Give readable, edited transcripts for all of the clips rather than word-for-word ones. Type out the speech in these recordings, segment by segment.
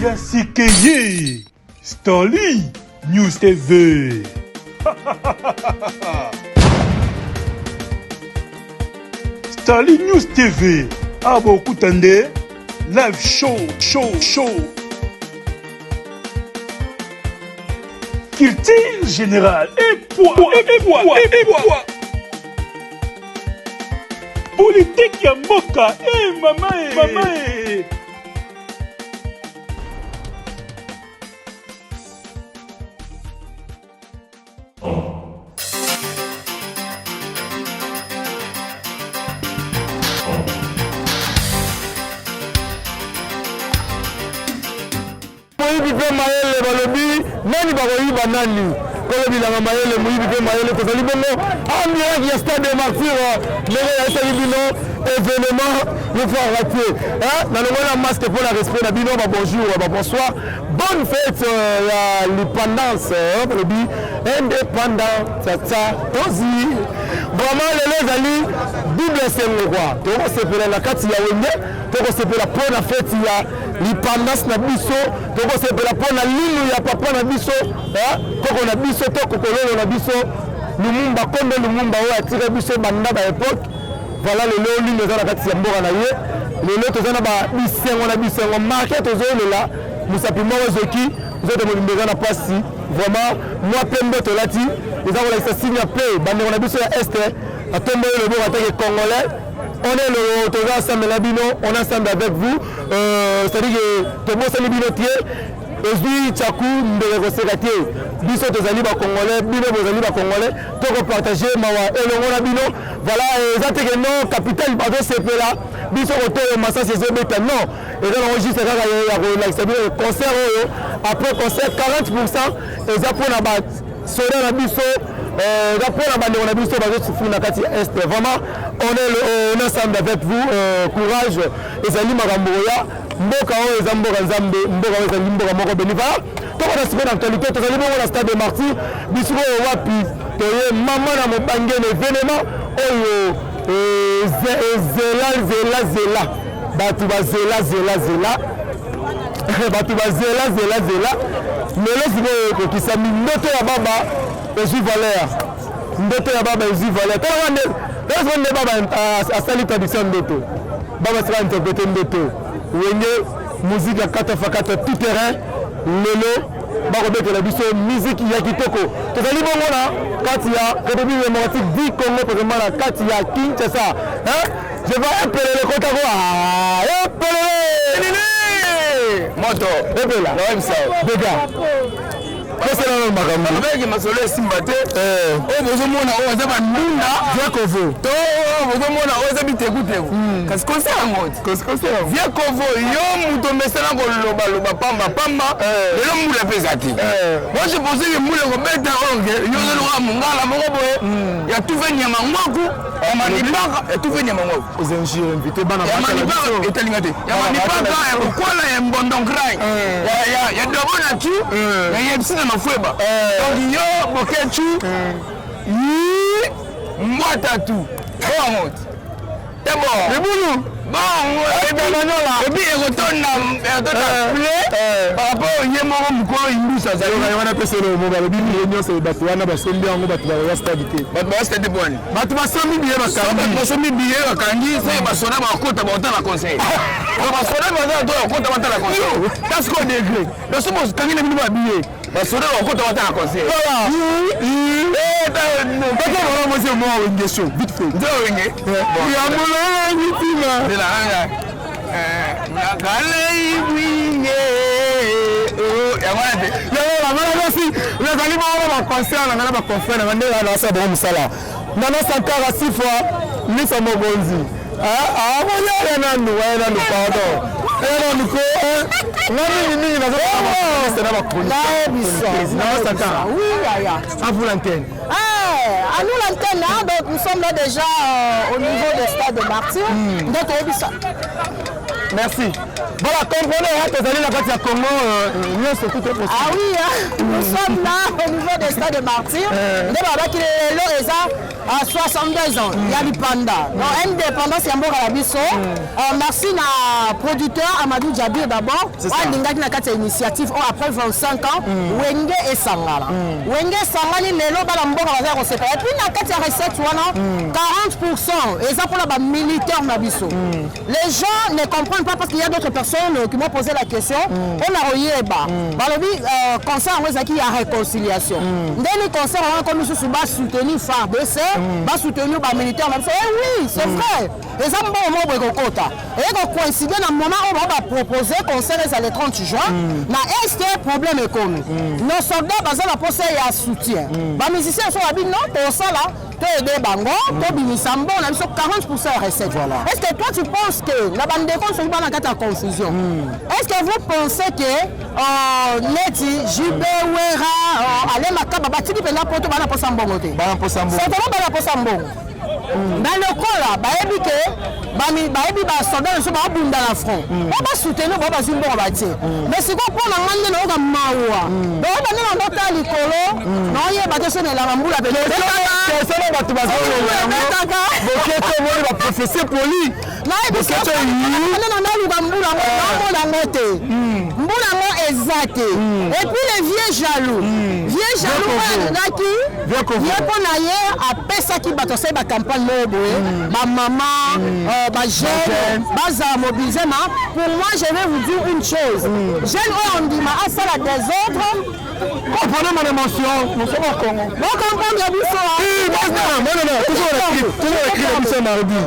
Ya sikeye Stanley News TV. Stanley News TV awa bokuta nde live show show show culture générale et poids et poids et poids politique ya mboka e mama e mama e Moyibi mpe mayele balobi nani bakoyiba nani kolo bilanga mayele moyibi mpe mayele tozali bongo en direct ya stade de martyr ndenge nayesaki bino événement lofara te nalongoli na masque mpo na respect na bino ba bonjour ba bonsoir bonne fête euh, ya l'indépendance euh, balobi indépendant tata tozi vraiment lelo ezali double esengo kua tokosepela na kati ya wenge tokosepela mpo na feti ya lipandance na biso tokosepela mpo na linu ya papa na biso koko na biso to kokololo na biso lumumba kondo lumumba oyo atika biso banda ba epoque voilà lelo linu eza na kati ya mboka na ye lelo toza na bisengo na bisengo marke tozolela mosapi moko ezoki nzoto mobimba eza na mpasi vraiment mwa pembe tolati eza kolakisa signe ya pe bandeko na biso ya este atomboli loboko atake congolais on est le toza ensemble na bino on est ensemble avec vous euh, c'est à dire que tobosani bino te ezwi tchaku ndeke koseka te biso tozali bacongolais bino bozali bacongolais tokopartage mawa elongo na bino voilà eza te ke non capital bazosepela biso kotoyo masasi ezobeta non eza nango juste kaka ya kolakisa bino concert oyo après concert 40 pourcent eza mpona soda na biso euh, eza mpo na bandeko na biso bazosufri na kati ya est vraiment on est, le, euh, on est ensemble avec vous euh, courage ezali makambo koya mboka oyo eza mboka nzambe mboka oyo ezali mboka moko beni voilà tokota sikoyo na actualité tozali bongo na stade de martyr bisika oyo wapi toye mama na mobange na evenema oyo ezela zela zela bato bazela zela zela bato bazela zela zela lelo sikoyo ekokisami ndoto ya baba ezwi valeur ndoto ya baba ezwi valeur tala nde tala sikoyo nde baba asali traduction ya ndoto baba sika interprete ndoto wenge muziki ya kata fakata tout terrain lelo bakobetela biso miziki ya kitoko tozali bongo na kati ya république démocratique du congo présentement na kati ya kinshasa Je vois epelele kota ko ah epelele moto epela naoyebisa dega tosala nano makambo abeki masolo esimba te eh. oyo bozomona oyo aza bandunda vieux kovo to oyo bozomona oyo eza bitekuteku hmm. kasi concert yango te vieux kovo yo moto omesana kolobaloba pamba pamba eh. lelo mbula mpe eza te eh. moi je pense ke mbula ekobeta oyo yo ozoluka mongala moko boye hmm. ya tuve nyama ngwaku ya manipaka etufe nyama ngo oza injure invité bana ya manipaka etalinga te ya manipaka ya kokwala ya mbondonkrai eh. ya dobo na tu eh. ya yebisi na mafueba eh. donc yo bokechu yi mbwata tu bongo te bon libulu bongo ebi ekotonda ekotonda ple par rapport ye moko mokolo indusa azali wana peselo mo balobi biye nyonso bato wana basombi yango bato bakoya stade te bato baya stade te bwani bato basombi biye bakangi basombi biye bakangi soki basoda bakota bakotala conseil basoda baza to bakota batala conseil kasi ko degré donc soki bokangi na bino babiye basoda bakota batala conseil baka bana mwasi mwa wenge show vite fait nde wenge ya mololo mitima nakalei bwinge yango wana te yango wana kasi nazali bongo na baconcert na ngai na baconfrère na ngai nde nasala bango mosala Nana Sankara six fois Lisa Mokonzi. Ah ah ya nanu ya nanu pardon. Ya nanu ko nga mingi mingi nazo na ba chroniqueurs. Nana Sankara. Oui yaya. À vous l'antenne. Eh, à nous l'antenne, hein, donc nous sommes là déjà euh, au niveau du stade de Martyrs. Mm. Donc, Merci. Voilà, comprenez, hein, tozali na kati ya Congo, nyonso tout est possible. Ah oui, hein, nous sommes là au niveau des stades de martyrs. Nde babaki lelo eza à 62 ans ya lipanda, donc indépendance ya mboka na biso. Merci na producteur Amadou Djabir d'abord, C'est ça. oyo alingaki na kati ya initiative oyo après 25 ans Wenge esangana. Wenge esangani lelo, bana mboka baza ya kosepela. Et puis na kati ya recette wana, 40 eza mpona bamilitaire na biso. Les gens ne comprennent pas parce qu'il y a d'autres personnes qui m'ont posé la question mpona koyeba. Balobi concert yango ezalaki ya réconciliation, ndeni concert yango komi lisusu basoutenir FARDC, basoutenir bamilitaire na biso. Eh oui, c'est vrai, eza mbongo moko boye kokota, eye kocoïncide na moment oyo bao bapropose concert eza le 30 juin. Na Est problème ekomi, nos soldats baza na posa ya soutien. Bamusicien so babi non, tosala toyede bango, tobimisa mbongo na biso 40 ya recette. Est ce que toi tu penses que na bandeko soki bana kati ya confusion, est ce que vous pensez que neti JB, Wera, Ale Makaba batiki mpenza poto, bana posa mbongo te? Bana mposa mbongo. Certainement bana posa mbongo. Na lokola bayebi ke bayebi basoldat na biso baobunda na front po basoutenir bao, bazwi mbongo batie. Mais sikoyo mpo na ngai nde nayoka mawa, baoba nde na ndota likolo, naoyeba te so na elanga mbula pene. Question na bato bazoloba yango. Ebetaka. Boketo omoni baprofesseur poli. Boketo nde na naluka mbula yango, naomona yango te, mbula yango eza te. Et puis le vieux jaloux, vieux jaloux oyo alingaki Vieux Kovo. ye mpo na ye apesaki bato, asali bacampagne moko boye, bamama, bajeune bazala mobilisé. Ma pour moi, je vais vous dire une chose, jeune oyo andima asala désordre. Comprenez mon émotion, nous sommes au Congo. Bocomprendre biso. Oui, non, non, non, toujours la cri, toujours la cri de Michel Mardi.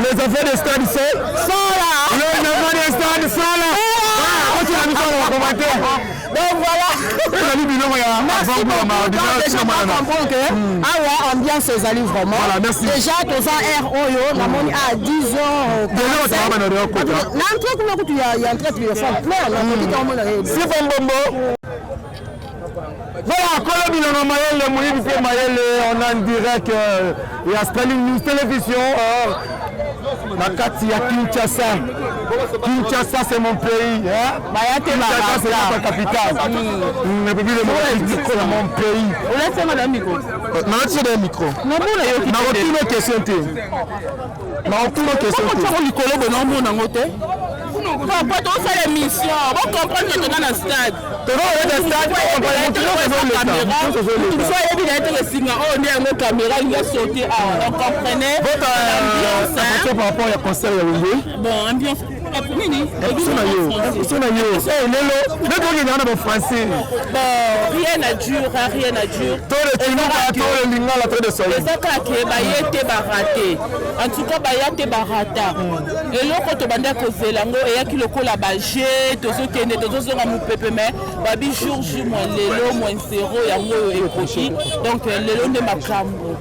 Les enfants des stades sont sont là. Les enfants des stades sont là. Ah, tu l'as mis dans le commentaire. Donc voilà. Ezali biloko ya Merci avant beaucoup. mardi. Donc déjà comprendre que awa ambiance ezali vraiment. Voilà, merci. Déjà toza air oyo namoni à 10 heures. Déjà, bato bana na kota. Na entrée kuna kutu ya entrée triomphale plein, nakoki te omona ye. Sifa Mbombo. Voilà, kolo bilongo mayele, moyibi mpe mayele, on a en direct ya Sterling News Télévision na kati ya Kinshasa. Kinshasa, c'est mon pays, hein? Baya te. Kinshasa, c'est notre capitale. République démocratique, c'est mon pays. Olasenga na micro. Nalati so micro. Namona yoki. Nakotuna question te. Nakotuna question te. Otiango likolo boye, naomona yango te. Papa, tosala émission, bocomprendre ke toza na stade. Toza stade. Moto ayebi na ye te kosinga oyo nde yango caméra alingi asaute awa. Donc comprenez. Votre l'ambiance, hein. impression par rapport ya concert ya Wenge? Bon, ambiance nini? Impression na yo, impression na yo. Eh, lelo nde tokendaka na bafrançais. Bon, rien à dire, hein, rien à dire. To le tshiluba, to le lingala, to le swahili. Eza kaka ke baye te barate, en tout cas baya te barata. Eloko tobanda kozela yango eyaki lokola baje, tozokende tozozonga mopepe, mais babi jour J moins lelo moins zéro, yango oyo ekoki. Donc lelo nde makambo,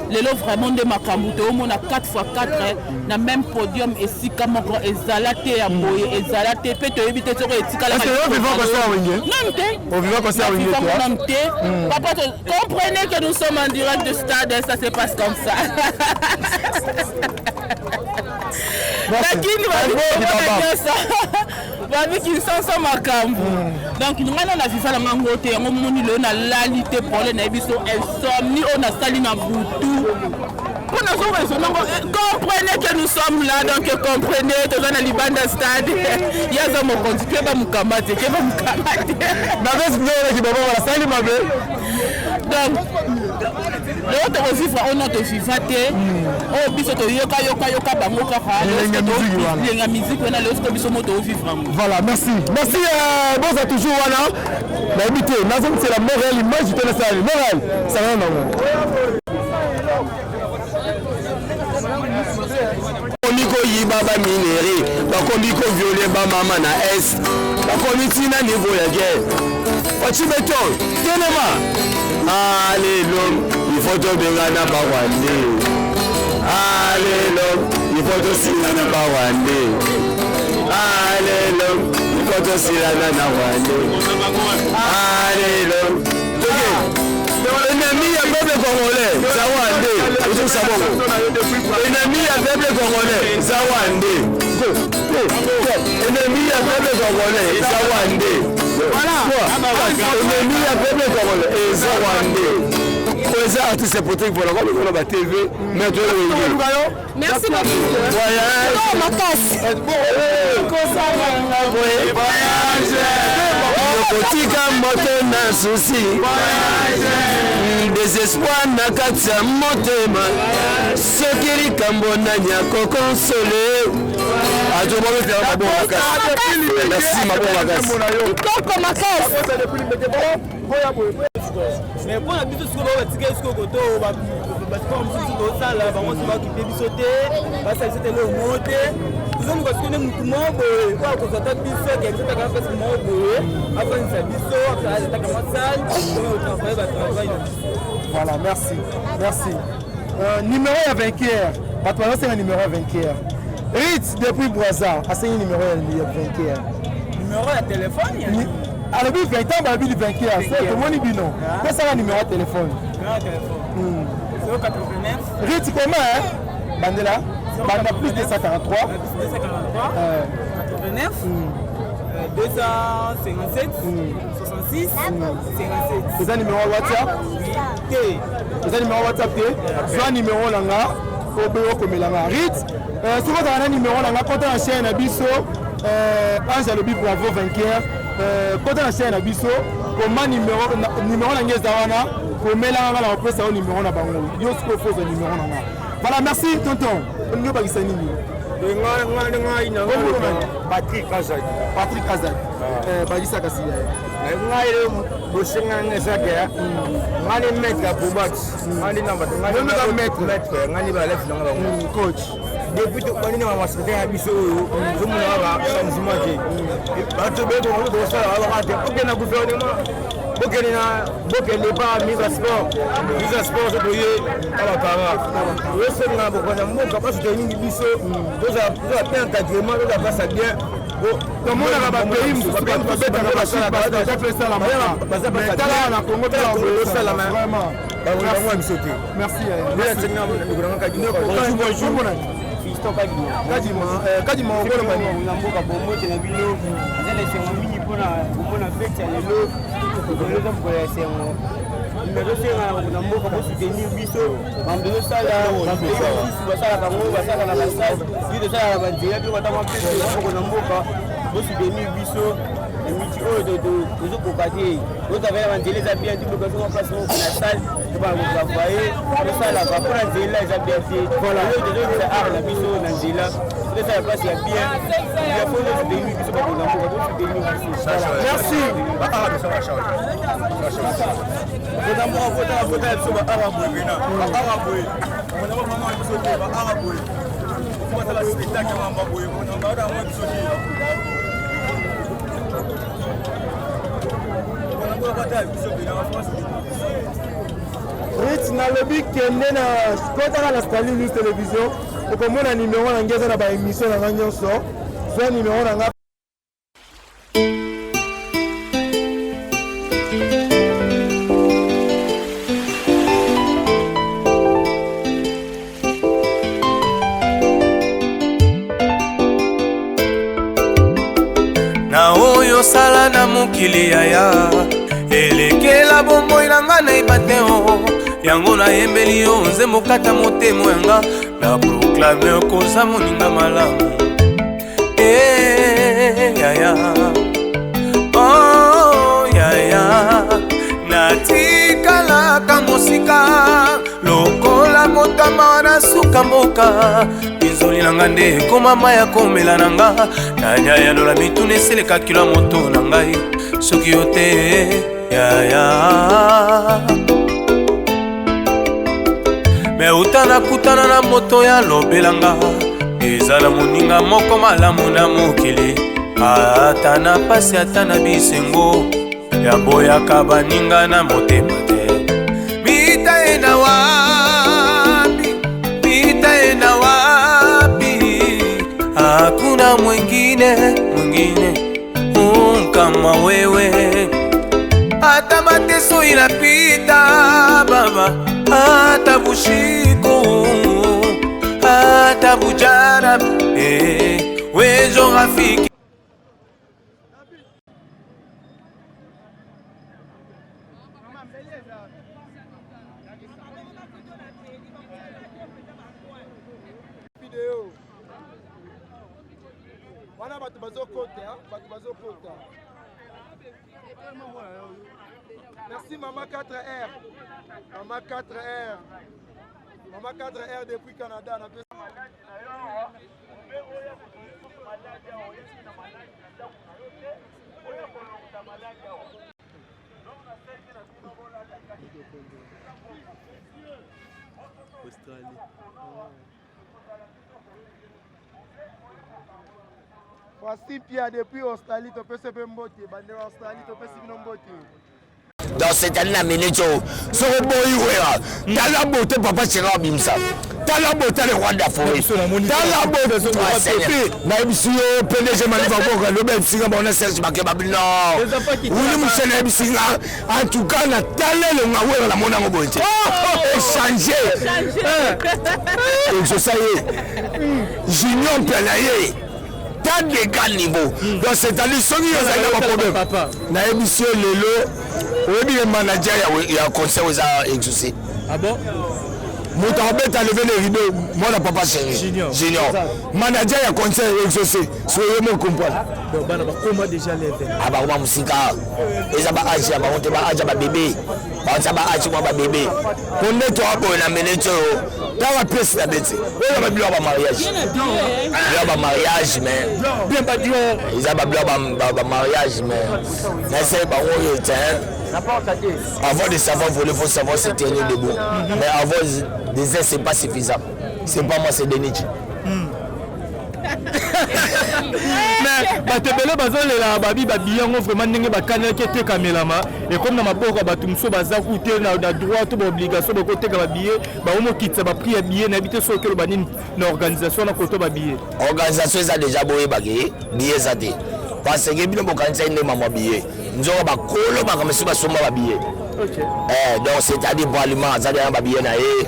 lelo vraiment nde makambo. Toomona 4 fois 4 na même podium, esika moko ezala te ya boye, ezala te mpe toyebi te soko Est-ce que yo vivant concert ya Wenge? Nanu te. Ovivant concert ya Wenge te? Nanu te, papa. Comprenez que nous sommes en direct du stade, ça se passe comme ça. Lakini nyonso babi Kinshasa makambo. Donc ngai na naviva na ngango te, yango moni lelo nalali te. Problème nayebi so insomnie oyo nasali na butu mpo nazoraisonne yango. Comprenez que nous sommes là, donc comprenez, toza na libanda stade. Ye aza mokonzi, keba mokamba te, keba mokamba te. Nabeolaki baba basali mabe. Donc lelo tokovivre oyo no toviva te, oyo biso toyoka yoka yoka bango kaka. Elenga musique wana, lelo siko biso mo toovivre yango. Voilà, merci, merci. Boza toujours wana, nayebi te, nazongisela Montréal image te, nasali Montréal sangana nango. Bakomi koyiba baminerais, bakomi kovioler bamama na Est, bakomi ntina niveau ya guerre. Fatshi Béton, telema! Alelo il faut tobengana barwandais, alelo il faut tosilana barwandais, alelo il faut tosilana na rwandais, alelo toke. Ennemi ya peuple congolais za rwandais, ozokisa bongo. Ennemi ya peuple congolais za rwandais. te. Ennemi ya peuple congolais eza rwandais. Ennemi ya peuple congolais eza rwandais. Oyo eza artiste politique voilà comme on ba TV mais to wenge. Merci beaucoup. Voyage. Oh, makasi. Voyage. Kotika moto na souci. Désespoir na kati ya motema. Soki likambo nani akokonsole. Azobobetela maboko makasi. Merci maboko makasi. Kitoko makasi. Mais mpo na biso sikoyo bao batikali sikoyo koto basiport mosusu tosala bango so bakipe biso te basala biso te eloko moko te tozoluka sikoyo nde motu moko boye oyo akozwa ata biso akendetaka place moko boye afandisa biso ataka mwa sale otravaille batravaille na biso. Voilà, merci. Merci. Numéro ya vainqueur. Bato bazosenga numéro ya vainqueur. Ritz depuis Brazza asengi numéro ya vainqueur. Numéro ya telefone ya Alobi vainqueur, balobi vainqueur. Se tomoni bino. Pesaka numéro ya telefone. Numéro ya telefone 089. Ritz comment hein? Bandela. Banda plus 243. 243 89 257 66 57. Eza numéro ya WhatsApp? Te. Eza numéro ya WhatsApp te. Zwa numéro na nga obe okomela nga. Rit, soki ozala na numéro na nga, kota na chaîne na biso. Ange alobi bravo vainqueur. Kota na chaîne na biso, koma numéro numéro na nga eza wana, komelanga nga na kopesa yo numéro na bango. Yo sikoyo fo ozwa numéro na nga. Voilà, merci tonton. Olingi obakisa nini? Ngai na Patrick Azadi. Patrick Azadi. Bakisa kasi ya. Ngai bosenga nga eza ke ngai ni maître ya bobat, ngai ni namba maître, maître ngai ni balève nanga bango coach. Depuis tobandi na bamasecrétaire ya biso oyo ozomona bachangement te, bato bebosala babaka te okende na gouvernement, bokende na bokende pa mise ya sport, mise ya sport so toye na bakara toyosenga na bokonzi ya mboka basoutenir biso, tozala bien encadrement, tozala place ya bien. Tomonaka bapays mosusu bato babetaka basalama na Congo tosalama bango ya biso te. Merci. Fiston Kadima. Kadima, Kadima okoloba nini? Na mboka bombote na bino, eza na esengo mingi mpona komona fete ya lelo. Lelo eza mokolo ya esengo. Tozosenga na bakonzi ya mboka bosoutenir biso mambo tozosala. Bapays mosusu basalaka yango, basalaka na basale, biso tosalaka na banzela. Biloko ata mwa mpe bakonzi ya mboka bosoutenir biso na miti oyo tozokoka te. Tozavela banzela eza bien te, biloko place moko na salle tobana kotravaille, tosalaka mpona nzela eza bien te. Oyo tozongisa art na biso na nzela, tosala place ya bien. Ya fo tosoutenir biso, bakonzi ya mboka tosoutenir biso. Merci. Kota mboka, kota kota ya biso baara boye pena baara boye mona bamama biso te baara boye basala spectacle mamba boye mona baara mwa biso te mona mboka kota ya biso pena France. Rit, nalobi kende na kotaka na Stanley News Télévision, okomona numéro na ngai eza na baémission na ngai nyonso. Zwa numéro na ngai. Na oyo osala na mokili yaya elekela bomoi na nga nayeba te o yango nayembeli yo nzembo kata motema yanga na proclame okoza moninga malamu. Eh, yaya, oh, yaya, natikalaka mosika lokola motama na suka mboka. Pinzoli na nga nde ekomama ya komela na nga nanya yanola mituna eseleka kilo ya moto na ngai soki yo te yaya. Me uta nakutana na moto ya lobelanga ezala moninga moko malamu na mokili, ata na pasi ata na bisengo yaboyaka baninga na motema te. Mita ye na wapi, mita ye na wapi, hakuna mwingine mwingine kama wewe. Hata mateso inapita baba, hata bushiku hata bujana, eh, Wejo rafiki. Video. Wana bato bazokota, bato bazokota. Merci Mama 4R. Mama 4R. Mama 4R depuis Canada. Na Australie. Francis Pia depuis Australie topesi mpe mbote bandeko ya Australie topesi bino mbote. Donc c'est à na minute oyo soki oboyi wera tala beauté papa chéri abimisa tala beauté le roi de la forêt tala beauté nayebisi yo pdg maliva boka lobi ayebisi nga baona serge bakeba bino wili muse nayebisi nga en tout cas na tala elonga wera namoni yango boye te échange exosa ye junior mpia na ye ta d'égal niveau hmm. Donc c'est-à-dire soki yo ozali na baproblème nayebisi yo lelo oyebi le manager ya concert eza exaucé. Ah bon? Moto akobeta leve le rideau mwana papa chéri junior manager ya concert exaucé so ye mo comprendre. Bana bakoma déjà level. Ah, bakoma mosika eza ba age ya bango te, ba age ya babebe baza ba age mwa babebe mpo nde toa boye na minute oyo tala pièce na beti oyo ba biloko ba mariage biloko ba mariage mais eza ba biloko ba mariage mais nasali bango oyo te. Avant de savoir voler, faut savoir se tenir debout. Mais avoir des ailes, c'est pas suffisant. C'est pas moi, c'est Denis. Mais bato ebele bazolela babi babiye yango vraiment ndenge bakanelaki etekamelama ekomi na maboko ya bato mosusu baza ku te na droit to baobligation bakoteka babiye baomokitisa baprix ya biye. Nayebi te soki oloba nini na organisation na koto babiye. Organisation eza déjà boyebake biye eza te parce que bino bokanisaki nde mamwa biye nzoka bakolo makambo mosusu basomba babiye. Donc c'est-à-dire parlement aza na babiye na ye,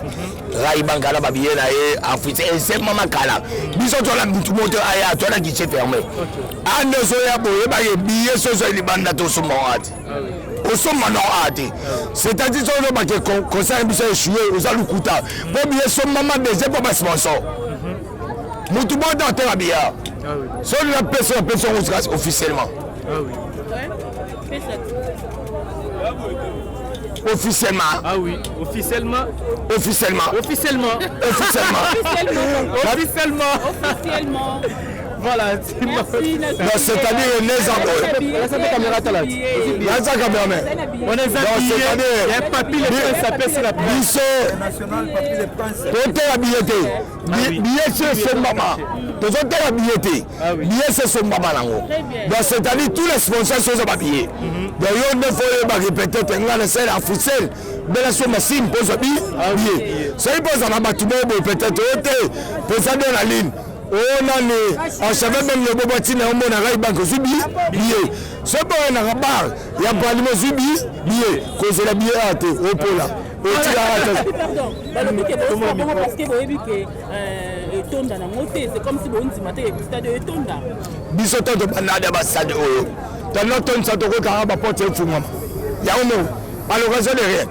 rai banka na babiye na ye africain esemama kala biso tola mutu moto aya tola guichet fermé ande ozoya boyebake biye sozo libanda tosomba wana te osomba na a te. C'est-à-dire soki olobake concert biso échoué oza lokuta mpo biye sombama déjà mpo basponsor mutu moto ateka biya soki napesi napesi yango officiellement officiellement. Ah oui, officiellement. Officiellement. Officiellement. Officiellement. Officiellement. Officiellement. Voilà. Merci. Non, c'est-à-dire les Naza cameraman. On est habillé. Il y a Papi le Prince apesi la biso. Toteka billet te. Billet se esombama. Tozoteka billet te. Billet se esombama nango. Donc c'est-à-dire tous les sponsors soza ba billet. Donc yo nde fo oyebaki peut-être nga na sele africel bela somba sim mpo ozwa billet. Soki mpo oza na bato moko boye peut-être oyo te mpoza nde na ligne oyo nani archevêque meme lobobo atina yo mona rai bank ozwi billet. Soki mpo oyendaka bar ya parlement ozwi billet kozela billet awa te opola otikaka. Pardon, balobi ke bosala bongo parce que boyebi ke etonda nango te, c'est comme si bondima te ke stade oyo etonda. Biso to tobanda bastade oyo tano tonisa tokotaka baporte efungwama yango moko à l'occasion de rien.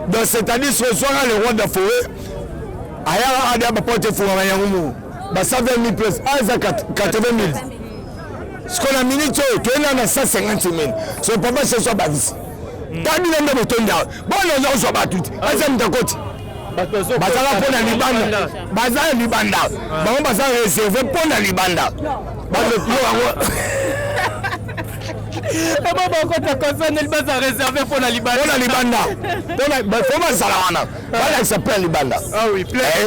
Donc c'est-à-dire ce soir le roi de la forêt ayaka ada baporte efungwama yango moko ba 120 000 places a eza 80 000 siko na minute oyo toyenda na 150 000 so papa ce soir bakisi tabino nde botonda bona oza kozwa bato te aza moto akoti bazala mpo na libanda baza na libanda bango baza réserve mpo na libanda bazo yango. Ebo bakota concert baza réservé mpo na libanda. Mpo na libanda fo bazala wana balakisa plein libanda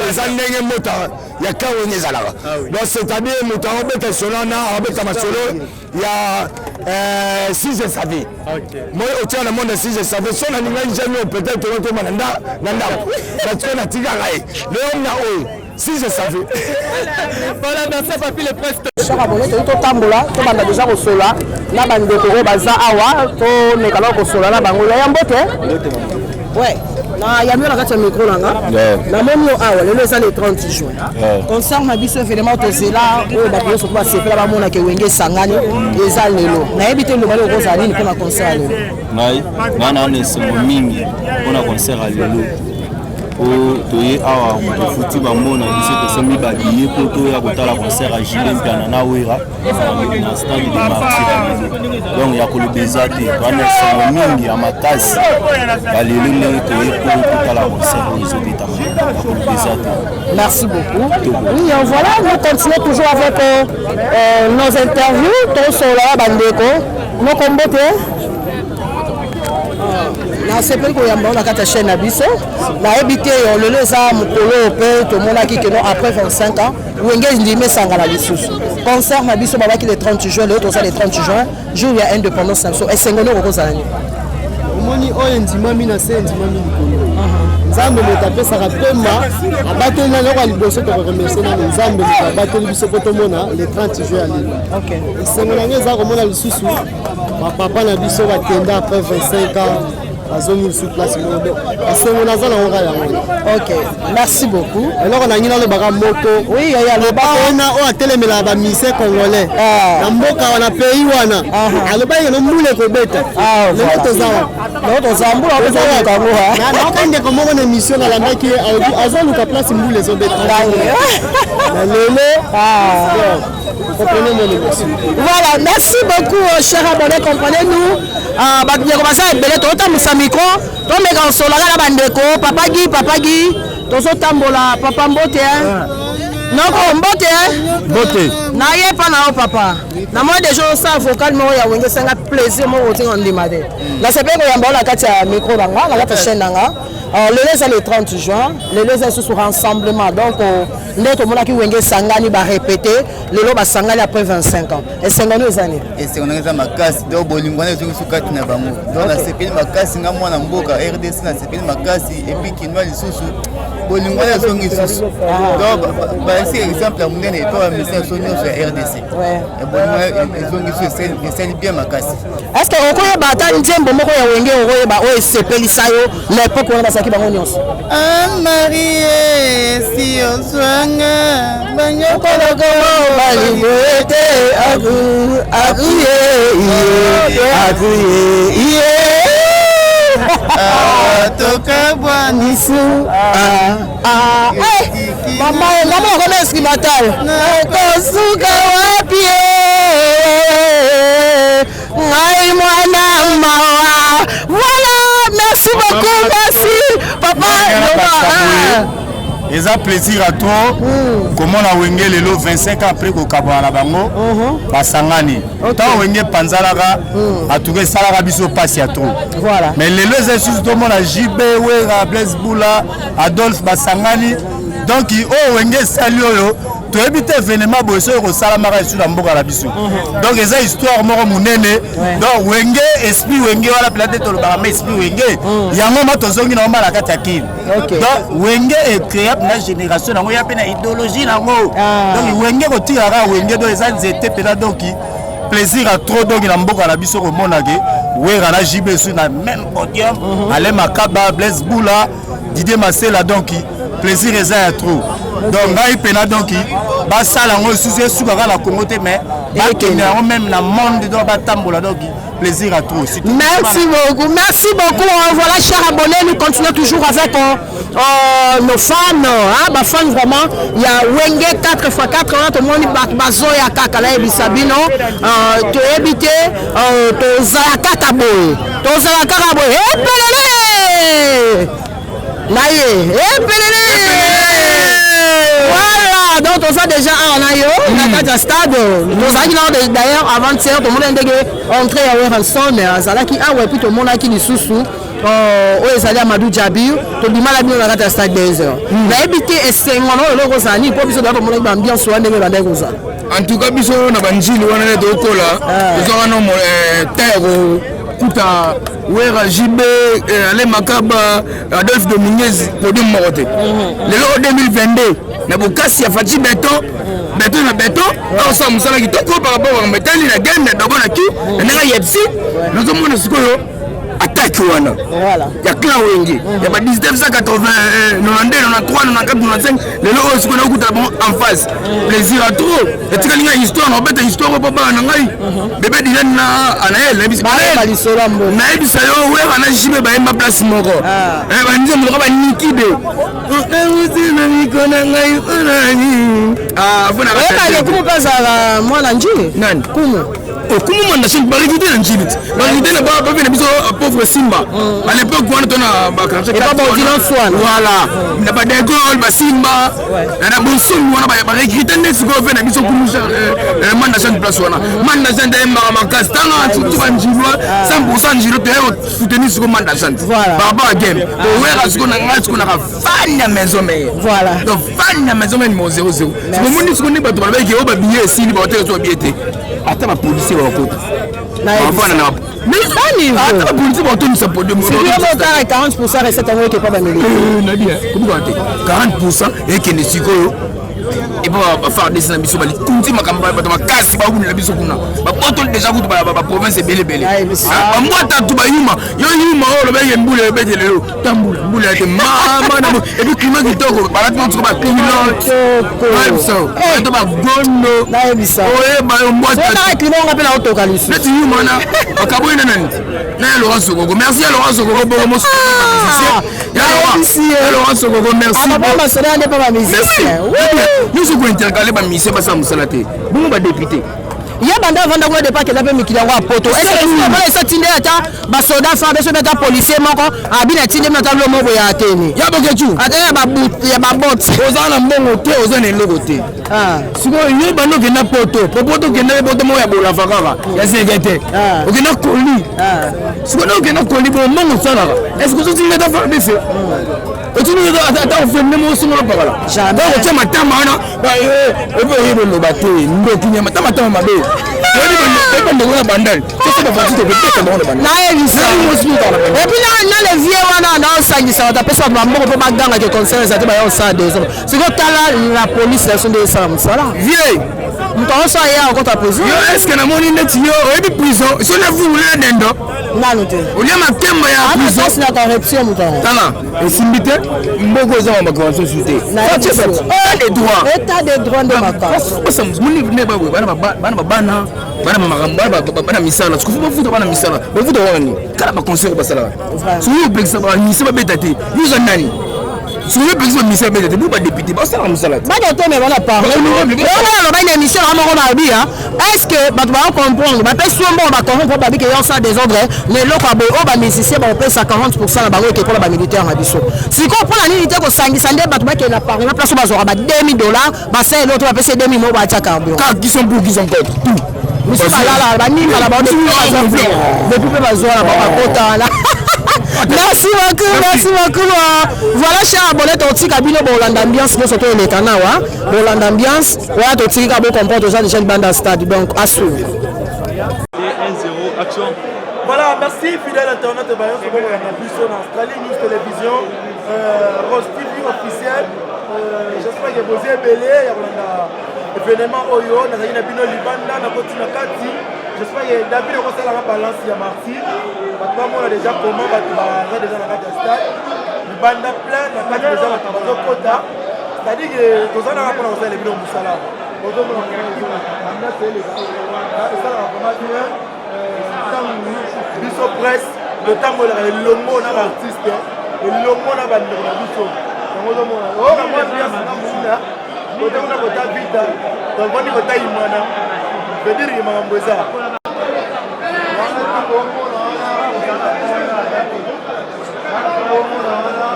eza ndenge mota ya kawenge ezalaka. Donc c'est-à-dire moto akobeta solo wana akobeta masolo ya si je savais moi otia na monde si je savais so nalingaki jamais peut-être tokoma na ndako parce que natikaka ye leo na oyo si je savais. Voilà, merci Papi le Prince. Chaque abonné toyi totambola tobanda deja kosola na bandeko oyo baza awa tomekana kosola na bango. Yaya, mbote. Ouais. Na yambi yo na kati ya micro na nga. Namoni yo awa lelo eza le 30 juin. Concert na biso événement tozela oyo bato nyonso mpo basepela bamona ke Wenge esangani eza lelo. Nayebi te loba lelo okozala nini mpona concert ya lelo. Ngai ngai na esengo mingi mpona concert ya lelo po toye awa tofuti bango na biso tosombi babiye mpo toya kotala concert ya JB Mpiana na Wera na stade de martyr donc ya koloba eza te toa na esengo mingi ya makasi ya lelo ndenge toye mpo totala concert oyo ezobetama ya koloba eza te. Merci beaucoup. Oui, voilà, nous continuons toujours avec nos interviews. Tosolola bandeko. Moko mbote. Nasepeli koyamba na kati ya chaîne na biso. Nayebi te yo lelo eza mokolo mpe tomonaki keno après 25 ans Wenge ndimi esangana lisusu. Concert na biso babaki le 30 juin, lelo toza le 30 juin, jour ya indépendance na biso. Esengo nini okozala nini? Omoni oyo endimami na se, endimami likolo. Nzambe moto apesaka pema, abateli nani eloko ya liboso. Tokoremercie nani? Nzambe moto abateli biso mpo tomona le 30 juin ya lelo. Esengo na ngai eza komona lisusu bapapa na biso bakenda après 25 ans, bazongi lisusu place moko. Donc esengo naza nango kaka yango. Ok, merci beaucoup. Eloko na ngai nalobaka moko. Oui, yaya, loba. Wana oyo atelemelaka bamusicien congolais na mboka wana, pays wana, alobaki keno mbula ekobeta. Lelo toza wana. Lelo toza mbula ezoluka yango. Naoka ndeko moko na émission nalandaki ye, alobi azoluka place mbula ezobeta na lelo. Comprenez mon émotion. Voilà, merci beaucoup, chers abonnés, comprenez-nous. Bandeko baza ebele, tozotambusa micro, tomeka kosolaka na bandeko. Papa Guy, papa Guy, tozotambola. Papa, mbote. Noko, mbote. Mbote. Naye mpa na yo papa. Namoni déjà osala vocal moko ya Wenge, esanga plaisir moko otinga ndima te. Nasepeli koyamba yo na kati ya micro na nga, na kati ya chaîne na nga. Lelo eza le 30 juin, lelo eza lisusu rassemblement. Donc nde tomonaki Wenge esangani, barépété, lelo basangani après 25 ans. Esengo no eza nini? Esengo nanga eza makasi. Donc bolingo wana ezongi su kati na bango. Donc nasepeli makasi, nga mwana mboka RDC, nasepeli makasi. Et puis kinwa lisusu bolingo wana ezongi lisusu. Donc balisi exemple ya monene epa bamusicien biso nyonso ya RDC. Bolingo ezongi lisusu, esali bien makasi. Est ce que okoyeba ata nzembo moko ya Wenge okoyeba oyo esepelisa yo na époque wana bazalaki bango nyonso? Anne-Marie, si ozwanga banyokoloko balingo ete aku akuye iye akuye iye. Tokabwanisu. Mama, mama, okoma instrumental, nakosuka wapi ngai mwana mawa. Voilà, merci beaucoup, merci papa. Eza plaisir à trop komona Wenge lelo, 25 ans après kokabwana na bango, basangani. Ntango Wenge epanzalaka, atuka esalaka biso mpasi ya trop, mais lelo eza lisusu tomona JB, Wera, Blaise Bula, Adolphe basangani. Donc oyo Wenge esali oyo toyebi te, événement boye soki ekosalamaka lisusu na mboka na biso. Donc eza histoire moko monene. Donc Wenge, esprit Wenge wana mpena te tolobaka, ma esprit Wenge yango ma tozongi nango ma na kati ya kini. Donc Wenge ecréa mpena génération nango, ya mpe na idéologie nango. Donc Wenge kotikaka kaka Wenge, donc eza nzete mpena. Donc plaisir à trop. Donc na mboka na biso komona ke Wera na JB su na même podium, Alain Makaba, Blaise Bula, Didier Masela, donc plaisir eza ya trop. Donc ngai mpena, donc basala yango lisusu, esukaka na Congo te, mais bakende yango même na monde, donc batambola. Donc plaisir à trop. Merci beaucoup, merci beaucoup. Voilà, chers abonnés, nous continuons toujours avec nos fans, hein, bah fans vraiment. Il y a Wenge 4x4, hein, tout le monde bazoya kaka la ebisa bino, toyebi te, tozala kaka boye. Tozala kaka boye. Epelele! Na ye, epelele! Voilà, donc toza déjà awa na yo na kati ya stade. Tozalaki nao d'ailleurs avant-hier, tomoni ndenge entrée ya Werrason azalaki awa, et puis tomonaki lisusu oyo ezali Amadou Jabir. Tobimala bino na kati ya stade 2 heures. Nayebi te esengo na oyo eloko ozala nini, mpo biso toya tomonaki baambiance wana ndenge ebandaki kozala. En tout cas biso na banjili wana nde tokola, tozwaka no ta ya kokuta Wera, JB, Alain Makaba, Adolphe Dominguez podium moko te. Lelo 2022, na bokasi ya Fatshi Béton, béton na béton, aosala mosala kitoko par rapport makambo etali na game na dobo na ki na ndenge yebisi. Nazomona sikoyo ata Attaque wana ya clan Wenge ya ba 1992, 93, 94, 95, lelo oyo sikoyo nakokutana bango en face, plaisir à trop. Etikali ngai histoire, nakobeta histoire oyo mpo bana na ngai bebe Dilan na Anael, nayebisa yo Wera na JB bayemba place moko, banzembo loka banikibe euti na miko na ngai onani. Kumu mpe azala mwana Njili. Nani? Kumu. Okumu manda chaine barecruté na Njili, barecruté na bape na biso pauvre Simba à l'époque wana, to na baquartier, voilà, na badegol basimba na bonsomi wana barecruté nde sikoyo mpe na biso kumu manda chaine place wana. Manda chaine ayembaka makasi tanga, surtout banjilwa 100 Njilo toye soutenir sikoyo manda chaine par rapport à game towera sikoyo na ngai sikoyo naka fan ya Maison Mère. Donc fan ya Maison Mère numéro 00. Sikoyo sikoyo nde bato balobaki oyo babillet esili, baoteka so babillet te, ata bapolisier bakota bavanda na ata bapolisier bakotondisa podium. 40 recette yango ekepa bamilitaire. Nabi kobikaka te, 40 ekende sikoyo epa baFARDC na biso, balikunzi makambo, bato makasi babundela biso kuna, babotoli déjà kutu baprovince ebele ebele, bambwata tu bayuma. Yo yuma oyo olobaki mbula ebete lelo, ta mbula mbula ya te mama na et puis climat kitoko, balati bantuka baculotte to bagondo oyeba yo mbwata. Climat nga mpe naotoka lisu. Neti yuma wana bakaboyi na nani na ya Laurent Sokoko. Merci ya Laurent Sokoko, bongo mosu ya Laurent Sokoko, merci. Masolo nde mpe bamusicien. Nyonso kointercale bamusicien basala mosala te, bongo badéputé. Ye banda avanda kuna depuis akenda mpe mikili yango ya poto, mpona esa tinde ata basoda fa biso mpe ata policier moko abi na tinde ata lo moko ya ateni. Ya Bokecu. Ata ya babote. Oza na mbongo te, oza na eloko te. Sikoyo yo banda okenda poto, po poto okenda poto moko ya bolafa kaka ya seke te, okenda koli. Sikoyo na okenda koli bo mbongo osalaka, est ce que ozotinda ata FARDC, otindi ata ofende moko songola pakala donc otia matama wana epe oyebi oloba te, ndoki nyama ta matama mabe, oyebi bandeko na Bandal soso bavanti tokopesa bango na Bandal. Nayebisa et puis na le vieux wana naosangisa bato, apesa bato bambongo mpo bagangaka concert eza te, baya osala désordre. Sikoyo tala la police na biso nde esala mosala. Vieux. Moto aosala ye akota prison. Yo est ce que namoni neti yo oyebi prison so na vungule na dendo? Nanu te. Olia makemba ya prison. Na corruption moto yango. Tala, esimbi te, mboko eza makambo susu te, état de droit. État de droit nde makambo. Bana babana, bana makambo, bana misala, sikofu bafuta bana misala, bafuta wana nini? Kala baconcert basalaka, soki opekisa bamise babeta te, yoza nani? Soki opekisa bamise babeta te, bo badéputé basalaka mosala te. Bana te, me bana parle aloba na émission na moko balobi est ce que bato bakocomprendre, bapesi yo mbongo, bacorrompre, babi ke yo osala désordre na eloko ya boye oyo bamusicien bakopesa 40 na bango eke mpona bamilitaire na biso. Sikoyo mpona nini te kosangisa nde bato bakende na parlement, place oyo bazwaka ba 2000 $, basala eloko to bapesi 2000 moko batia carburant? Qui sont pour, qui sont contre, tout. Misu balala baningala bao depuis mpe bazwa na bango bakota wana. Merci beaucoup, merci beaucoup. Voilà, cher abonné, totika bino bolanda ambiance nyonso to eleka nawa, bolanda ambiance wana, totiki kaka bocomprendre, toza déjà libanda stade, donc à suivre. 1-0, action. Voilà, merci fidèle internaute Bayon, c'est bon, on a vu sur Australie News Télévision, Rose TV officiel. J'espère que vous êtes belé, il y a événement oyo, nazali na bino libanda, na koti na kati. J'espère que David okosala balance ya martyr. Bato bamona déjà comment bato baza déjà na kati ya stade. Libanda plein, na kati déjà bato bazokota. C'est-à-dire que toza nanga mpona kosala bino mosala. Ozomona ambiance eleka, esalaka vraiment bien. Ntango biso presse totambolaka elongo na baartiste, elongo na bandeko na biso, yango ozomona oyo mwa ambiance na mosina kote kuna, kota vita tovandi, kota imana, veut dire makambo eza wana, komona wana, komona wana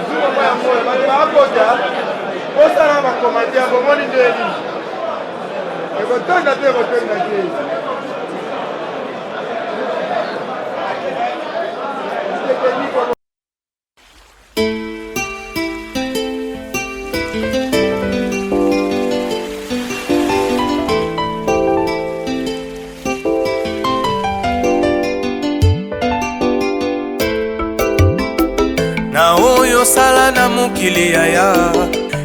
zumama yango bato bakota, osala bacommentaire, bomoni nde nini ekotonda te, ekotonda te. Na oyo osala na mokili yaya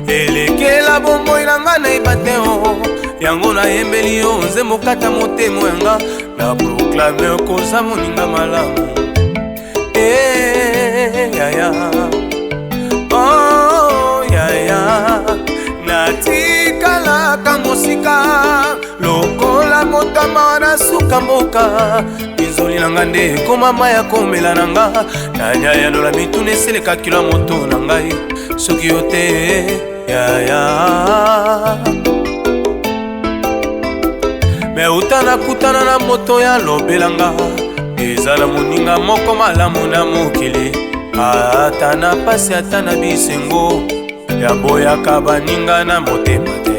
elekela bomoi na nga, nayeba te o yango nayembeli yo nzembo kata motema yanga na proclame koza moninga malamu. Hey, yaya. Oh, yaya. Natikalaka mosika lokola motama na suka mboka pinzoli na nga nde ekomama ya komela na nga nani ayanola mituna eseleka kilo ya moto na ngai soki yo te yaya me uta nakutana na moto ya lobela nga eza na moninga moko malamu na mokili ata na pasi ata na bisengo yaboyaka baninga na motema te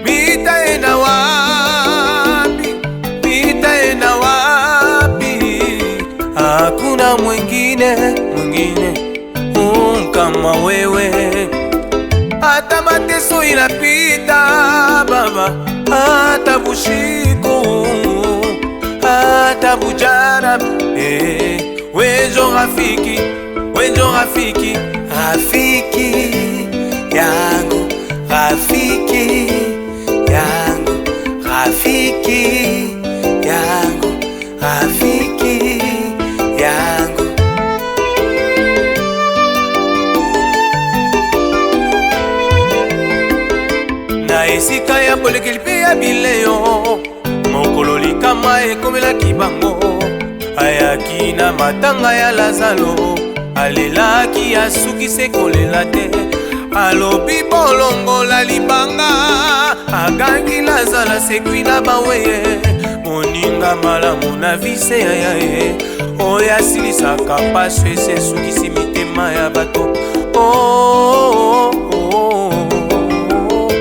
mitaye na wapi mitaye na wapi hakuna mwingine mwingine mm, kama wewe hata mateso inapita baba hata bushiku hata bujana eh, wenjo rafiki wenjo rafiki rafiki yangu rafiki yangu rafiki yangu rafiki yangu na esika ya bolekeli mpe ya bileyo mokolo likama ekomelaki bango ayaki na matanga ya lazalo alelaki asukisi kolela te alobi bolongola libanga agangi lazalo asekwi na baweye moninga malamu na vise ya ya ye oyo asilisaka mpaso esi esukisi mitema ya bato oh, oh, oh, oh.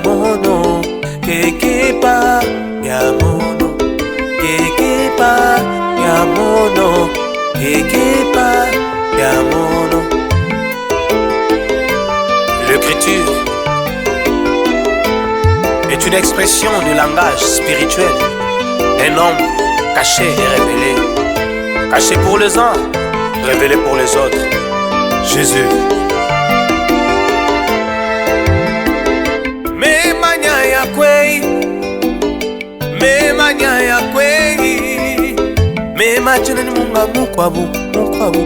Mono, kekepa ya mono, kekepa ya mono, kekepa ya mono. L'écriture est une expression de langage spirituel d'un homme caché et révélé. Caché pour les uns, révélé pour les autres. Jésus. Memanya ya kwei, memanya ya kwei, memachene ni munga mukwabu mukwabu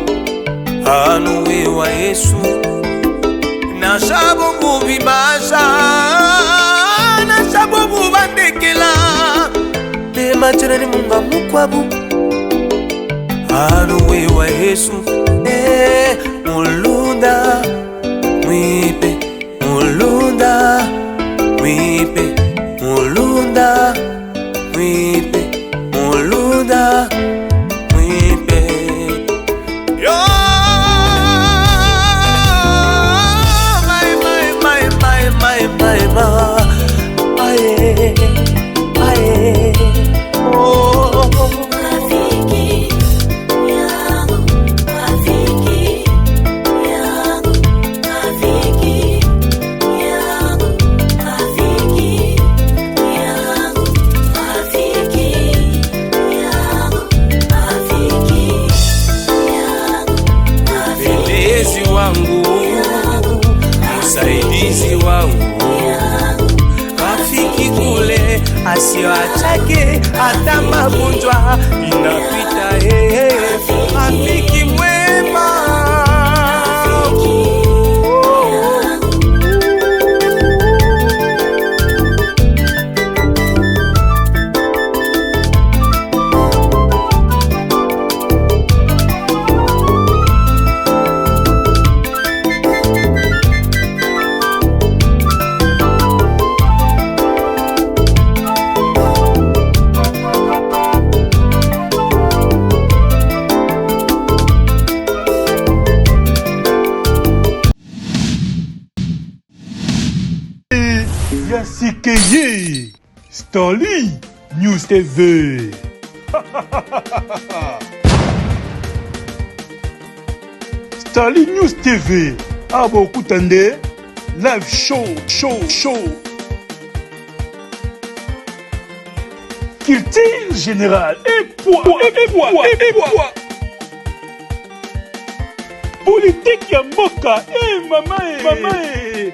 anuwe wa Yesu nasha bungu bibasha nasha bungu bandekela memachene ni munga mukwabu anuwe wa Yesu eh, mulunda mwipe mulunda mwipe mulunda mwipe mulunda mwipe yo my my my my my my my aye aye oh Rafiki yangu, rafiki yangu, rafiki yangu, rafiki yangu, rafiki yangu, rafiki yangu, Mlezi wangu, msaidizi wangu, rafiki kule asiyoachake hata magonjwa inapita. Yeye rafiki mwema. Ya sikeye Stanley News TV. Stanley News TV awa bokokuta nde live show show show culture générale epwa epwa epwa politike ya mboka e mama e mama e.